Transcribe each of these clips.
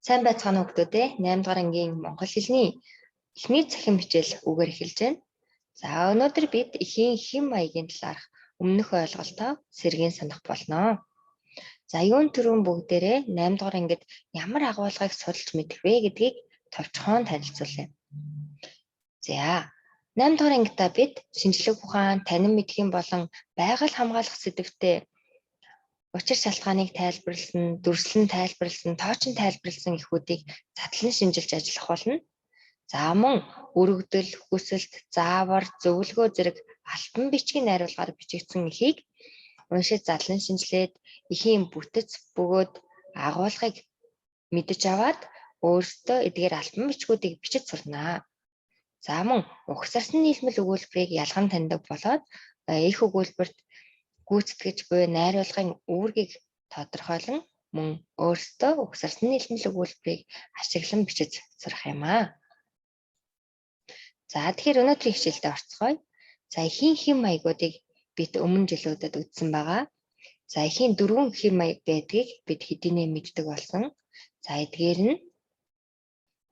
Сайн байцгаана уу хүмүүстээ. 8 дугаар ангийн монгол хэлний эхний цахим хичээл үгээр эхэлж байна. За өнөөдөр бид эхийн хэм маягийн талаарх өмнөх ойлголтоо сэргээн санах болно. За юун түрүүн бүгдээрээ 8 дугаар ангид ямар агуулгыг судалж мэдэх вэ гэдгийг товчхон танилцуулъя. За 8 дугаар ангидаа бид шинжлэх ухаан, танин мэдэхийн болон байгаль хамгаалах сэдэвтэй учир шалтгааныг тайлбарласан, дүрслэн тайлбарласан, тоочин тайлбарласан эхүүдийг задлан шинжилж ажиллах болно. За мөн өргөдөл, хүсэлт, заавар, зөвлөгөө зэрэг альбан бичгийн найруулгаар бичигдсэн эхийг уншиж задлан шинжилээд эхийн бүтэц бөгөөд агуулгыг мэдэж аваад өөрсдөө эдгээр альбан бичгүүдийг бичиж сурнаа. За мөн угсарсан нийлмэл өгүүлбэрийг ялган таньдаг болоод их өгүүлбэрт гүйцэтгэж буй найруулгын үүргийг тодорхойлон мөн өөрсдөө угсарсан нийлмэл өгүүлбэрийг ашиглан бичиж сурах юм аа. За тэгэхээр өнөөдрийн хичээлдээ орцгоё. За эхийн хэм маягуудыг бид өмнө жилүүдэд үзсэн байгаа. За эхийн дөрвөн хэм маяг байдгийг бид хэдийнэ мэддэг болсон. За эдгээр нь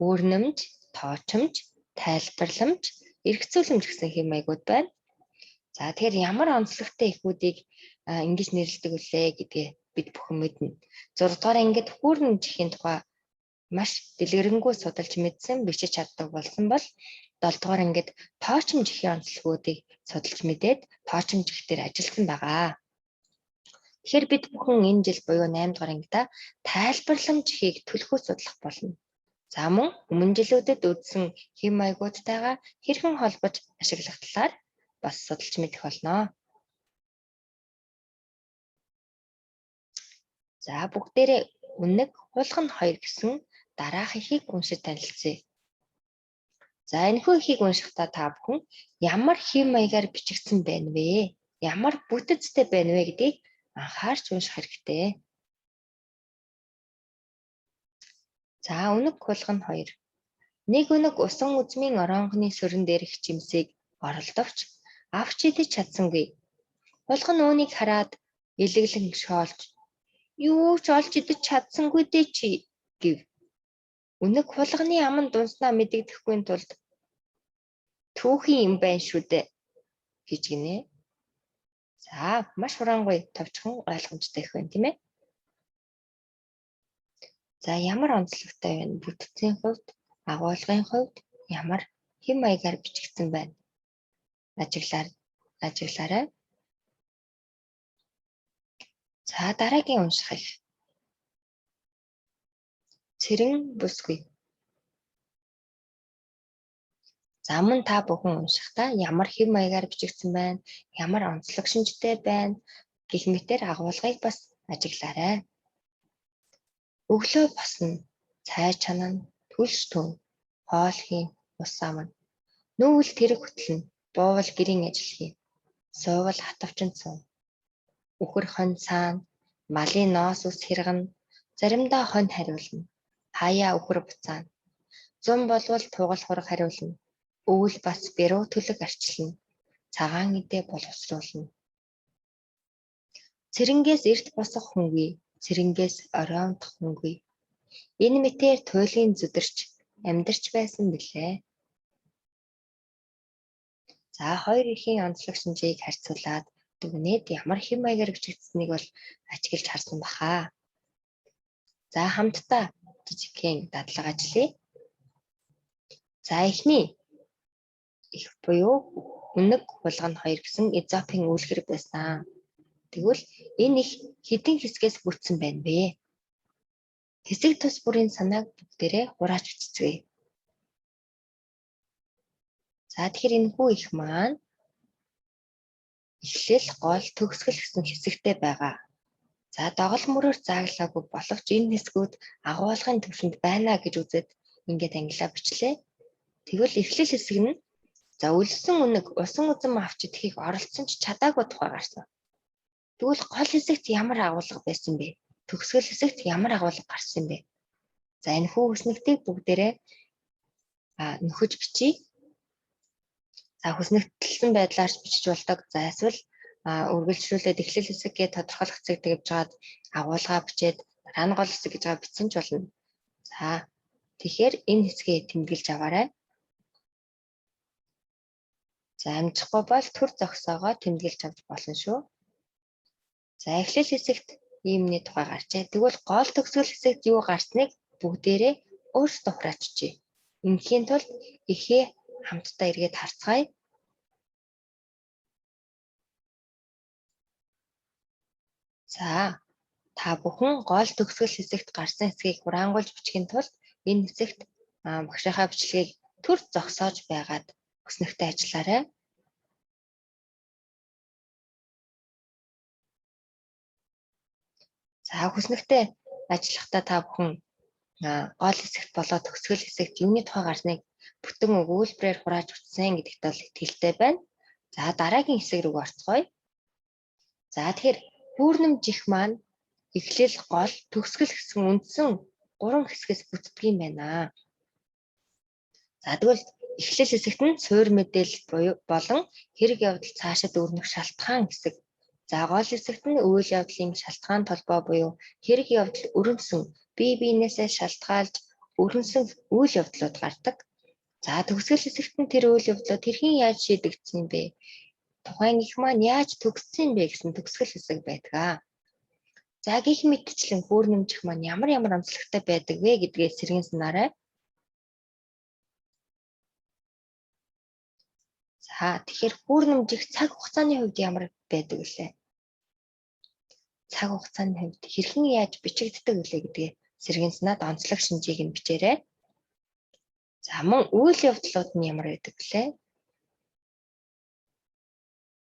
үүрнэмж, тоочмж, тайлбарламж, эргэцүүлэмж гэсэн хэм маягууд байна. За тэгэхээр ямар онцлогтой эхүүдийг ингэж нэрлэдэг вүлээ гэдгээ бид бүхэн мэднэ. 6 дугаар ангид хүүрнэмж эхийн тухай маш дэлгэрэнгүй судалж мэдсэн, бичиж чаддаг болсон бол 7 дугаар ангид тоочмж эхийн онцлогуудыг судалж мэдээд тоочмж их дээр ажилласан байгаа. Тэгэхээр бид бүхэн энэ жил буюу 8 дугаар ангидаа тайлбарламж эхийг түлхүү судлах болно. За мөн өмнө жилүүдэд үзсэн хэм маягуудтайгаа хэрхэн холбож ашиглах талаар бас судалж мэдэх болно. За бүгдээрээ үнэг хулгана 2 гэсэн дараах эхийг уншиж танилцъя. За энэхүү эхийг уншихдаа та бүхэн ямар хэм маягаар бичигдсэн байна вэ? Ямар бүтэцтэй байна вэ гэдгийг анхаарч унших хэрэгтэй. За үнэг хулгана 2. Нэг үнэг усан үзмийн оронгоны сөрөн дээрх жимсийг оролдовч авч идэж чадсангүй. Хулгана үүнийг хараад элэглэн шоолж "Юу ч олж идэж чадсангүй дээ чи" гэв. Үнэг хулганы аманд дунснаа мэдэгдэхгүй тулд "Түүхийн юм байна шүү дээ" гэж гинэ. За маш хураангуй товчхон ойлгомжтой их байна тийм ээ. За ямар онцлогтой байна? Бүтцийн хувьд, агуулгын хувьд ямар хэм маягаар бичигдсэн байна? Ажиглаарай. За дараагийн унших их. Цэрэн бүсгүй. За мөн та бүхэн уншихдаа ямар хэм маягаар бичигдсэн байна, ямар онцлог шинжтэй байна гэх мэтээр агуулгыг бас ажиглаарай. Өглөө босно, цай чанана, түлш түн, хоол хийн, ус авна. Нүүвэл тэрэг хөтлөнө, буувал гэрийн ажил хийн. Суувал хатавчинд сууна. Үхэр хонь цаана, малын ноос ус хэргэнэ, заримдаа хонь хариулна. Хаяа үхэр буцаана. Зун болвол тугал хураг хариулна. Өвөл бас бэрүү төлөг арчилна. Цагаан эдээ боловсруулна. Цэрэнгээс эрт босох хүнгүй, цэрэнгээс орой унтах хүнгүй. Энэ мэтээр туйлын зүдэрч амьдарч байсан билээ. За хоёр эхийн онцлог шинжийг харьцуулаад дүгнээд ямар хэм маягаар бичигдсэнийг бол ажиглаж харсан баха. За хамтдаа жижигхэн дадлага ажиллая. За эхний их буюу үнэг хулгана 2 гэсэн эзопын үлгэр байсан. Тэгвэл энэ их хэдэн хэсгээс бүтсэн байна вэ? Хэсэг тус бүрийн санааг бүгдээрээ хурааж бичцгээе. За тэгэхээр энэ хүү их маань эхлэл, гол, төгсгөл гэсэн хэсэгтэй байгаа. За догол мөрөөр зааглаагүй боловч энэ хэсгүүд агуулгын түвшинд байна гэж үзээд ингээд ангилаа бичлээ. Тэгвэл эхлэл хэсэг нь за өлсөн үнэг усан үзэм авч идэхийг оролцсон ч чадаагүй тухай гарсан. Тэгвэл гол хэсэгт ямар агуулга байсан бэ? Төгсгөл хэсэгт ямар агуулга гарсан бэ? За энэ хүү хүснэгтийг бүгдээрээ нөхөж бичье. За хүснэгтэлсэн байдлаар бичиж болдог. За эсвэл үргэлжлүүлээд эхлэл хэсэг гэж тодорхойлох хэсэг тэгж жаад агуулгаа бичээд дараа нь гол хэсэг гэж байгаа бичсэн ч болно. За тэгэхээр энэ хэсгээ тэмдэглэж аваарай. За амжихгүй бол төр зогсоогоо тэмдэглэж авч болно шүү. За эхлэл хэсэгт иймний тухай гарчээ. Тэгвэл гол төгсгөл хэсэгт юу гарсныг бүгдээрээ өөрсдөө хураачжээ. Ингийн тулд эхээ хамтдаа эргээд харцгаая. За та бүхэн гол төгсгөл хэсэгт гарсан хэсгийг хураангуйлж бичихин тулд энэ хэсэгт багшийнхаа бичлэгийг төр зогсоож байгаад өснөхтэй ажиллаарай. За хүснэгтэй ажиллахдаа та бүхэн гол хэсэгт болоо төгсгөл хэсэгт юуны тухай гарсныг бүтэн өгүүлбэрээр хурааж бичсэн гэдэгт бол итгэлтэй байна. За дараагийн хэсэг рүү орцгоё. За тэгэхээр хүүрнэмжих маань эхлэл, гол, төгсгөл гэсэн үндсэн гурван хэсгээс бүтдэг юм байна. За тэгвэл эхлэл хэсэгт нь суурь мэдээлэл буюу болон хэрэг явдал цаашид өрнөх шалтгаан хэсэг. За гол хэсэгт нь үйл явдлын шалтгаан толбой буюу хэрэг явдал өрнөсөн, бие биенээсээ шалтгаалж өрнөсөн үйл явдлууд гардаг. За төгсгөл хэсэгт нь тэр үйл явдлууд хэрхэн яаж шийдэгдсэн бэ? Тухайн их маань яаж төгссөн бэ гэсэн төгсгөл хэсэг байдаг. За гих мэтчлэн хүүрнэмжих маань ямар ямар онцлогтой байдаг вэ гэдгээ сэргэн санаарай. За тэгэхээр хүүрнэмжих цаг хугацааны хувьд ямар байдаг вүлээ? Цаг хугацааны хувьд хэрхэн яаж бичигддэг вүлээ гэдгээ сэргэн санаад онцлог шинжийг нь бичээрэй. За мөн үйл явдлууд нь ямар байдаг вүлээ?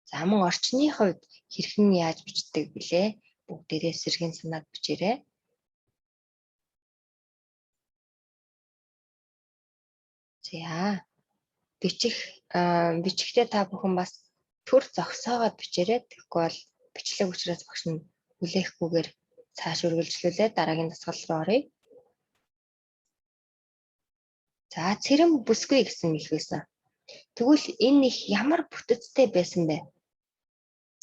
За мөн орчны хувьд хэрхэн яаж бичдэг вүлээ? Бүгдээрээ сэргэн санаад бичээрэй. За бичих бичихдээ та бүхэн бас төр зогсоогоод бичээрэй. Тэгэхгүй бол бичлэг учраас багш нь хүлээхгүйгээр цааш үргэлжлүүлээ. Дараагийн дасгал руу оръё. За цэрэм бүсгүй гэсэн их байсан. Тэгвэл энэ их ямар бүтэцтэй байсан бэ?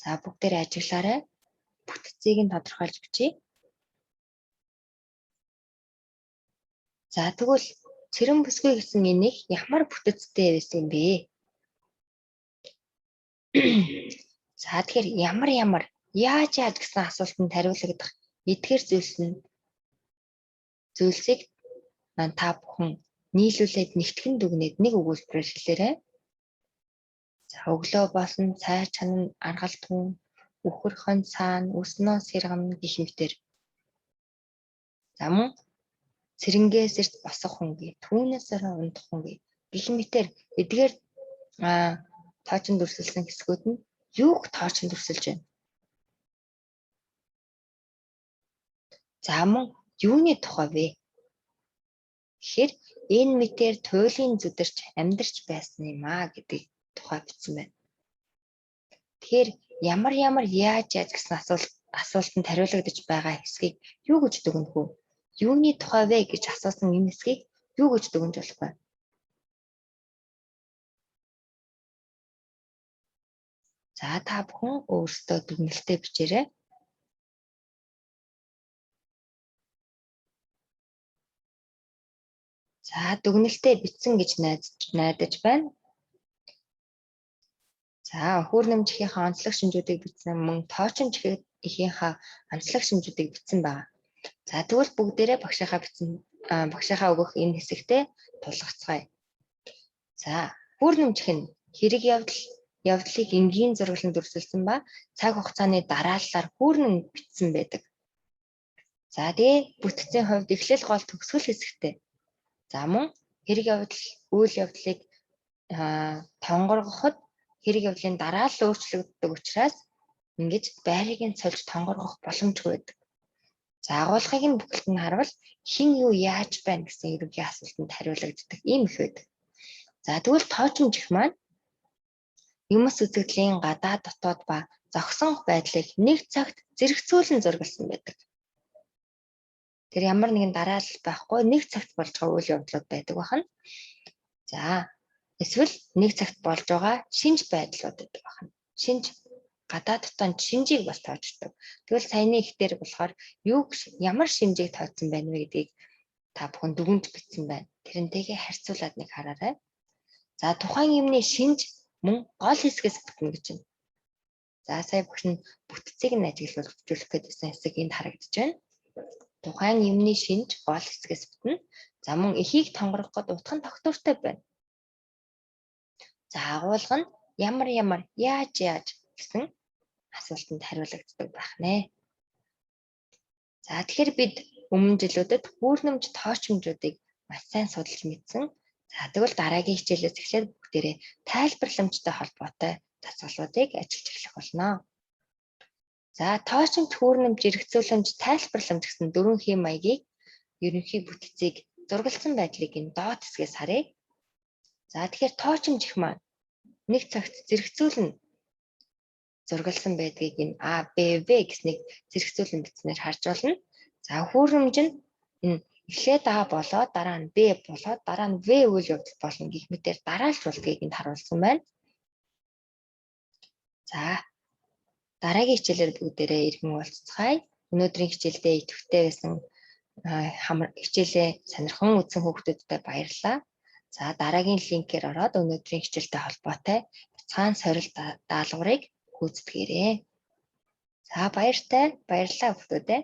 За бүгдээрээ ажиглаарай. Бүтцийг нь тодорхойлж бичье. За тэгвэл цэрэм бүсгүй гэсэн энэ их ямар бүтэцтэй байсан бэ? За тэгэхээр ямар ямар яаж яаж гэсэн асуултанд хариулагдах эдгээр зүйлс нь зүйлсийг та бүхэн нийлүүлээд нэгтгэн дүгнээд нэг өгүүлбэрээр хэлээрэй. За өглөө болсон, цай чанан аргал түн, үхэр хон цаана, өснөө сэргэн гэх мэтэр. За мөн цэрэнгээс эрт босох хүнгүй, түүнээс орой унтах хүнгүй гэх мэтэр эдгээр тоочин дүрсэлсэн хэсгүүд нь юуг тоочин дүрсэлж байна? За мөн юуны тухай вэ? Тэгэхээр энэ мэтэр туйлын зүдэрч амьдарч байсан юм а гэдэг тухай бичсэн байна. Тэгэхээр ямар ямар яаж яаж гэсэн асуултанд хариулагдаж байгаа хэсгийг юу гэж дүгнэх вэ? Юуны тухай вэ гэж асуусан энэ хэсгийг юу гэж дүгнэж болох вэ? За та бүхэн өөрсдөө дүгнэлтээ бичээрэй. За дүгнэлтээ бичсэн гэж найдаж байна. За хүүрнэмжийнхээ онцлог шинжүүдийг бичсэн мөн тоочмжийнхээ онцлог шинжүүдийг бичсэн байна. За тэгвэл бүгдээрээ багшийнхаа бичсэн багшийнхаа өгөх энэ хэсэгтээ тулгацгаая. За хүүрнэмжих нь хэрэг явдлыг энгийн зураглан дүрсэлсэн ба цаг хугацааны дарааллаар хүүрнэн бичсэн байдаг. За тэгээ бүтцийн хувьд эхлэл гол төгсгөл хэсэгтээ. За мөн хэрэг явдал үйл явдлыг тонгоргоход хэрэг явдлын дараалал өөрчлөгддөг учраас ингэж байрыг нь сольж тонгоргох боломжгүй байдаг. За агуулгыг нь бүхэлд нь харвал хэн юу яаж байна гэсэн ерөнхий асуултанд хариулагддаг ийм их байдаг. За тэгвэл тоочмжих маань юмс үзэгдлийн гадаа дотоод ба зогсон байдлыг нэг цагт зэрэгцүүлэн зурагласан байдаг. Тэр ямар нэгэн дараалал байхгүй нэг цагт болж байгаа үйл явдлууд байдаг байна. За эсвэл нэг цагт болж байгаа шинж байдлууд байдаг байна. Шинж гадаа дотоод шинжийг бас тоочдог. Тэгвэл саяны их дээр болохоор юуг ямар шинжийг тооцсон байна вэ гэдгийг Та бүхэн дүгнж бичсэн байна. Тэрнтэйгээ харьцуулаад нэг хараарай. За, тухайн юмны шинж мөн гол хэсгээс бүтнэ гэж байна. За, сая багш нь бүтцийг нь ажиглавал хөгжүүлэх гэдсэн хэсэг энд харагдаж байна. Тухайн юмны шинж гол хэсгээс бүтнэ. За, мөн эхийг тонгоргох гээд утга нь тогтвортой байна. За, агуулга нь ямар ямар, яаж яаж гэсэн асуултанд хариулагддаг байх нэ. За, тэгэхээр бид өмнө жилүүдэд хүүрнэмж, тоочмжуудыг маш сайн судалж мэдсэн. За, тэгвэл дараагийн хичээлээс эхлээд бүгдээрээ тайлбарламжтай холбоотой дасгалуудыг ажиллаж эхлэх болно. За, тоочмж, хүүрнэмж, эргэцүүлэмж, тайлбарламж гэсэн дөрвөн хэм маягийг, ерөнхий бүтцийг зурагласан байдлыг энэ доод хэсгээс харъя. За, тэгэхээр тоочмж эх маань нэг цагт зэрэгцүүлэн зурагласан байдгийг энэ А, Б, В гэснийг зэрэгцүүлэн бичсэнээр харж байна. За, хүүрнэмж нь энэ эхлээд А болоод, дараа нь Б болоод, дараа нь В үйл явдал болно гэх мэтээр дараалж болдгийг энд харуулсан байна. За, дараагийн хичээлээр бүгдээрээ эргэн уулзацгаая. Өнөөдрийн хичээлдээ идэвхтэй байсан, хичээлээ сонирхон үзсэн хүүхдүүдтэй баярлалаа. За, дараагийн линкээр ороод өнөөдрийн хичээлтэй холбоотой бяцхан сорилт даалгаврыг гүйцэтгээрэй. За, баяртай, баярлалаа, хүүхдүүдээ.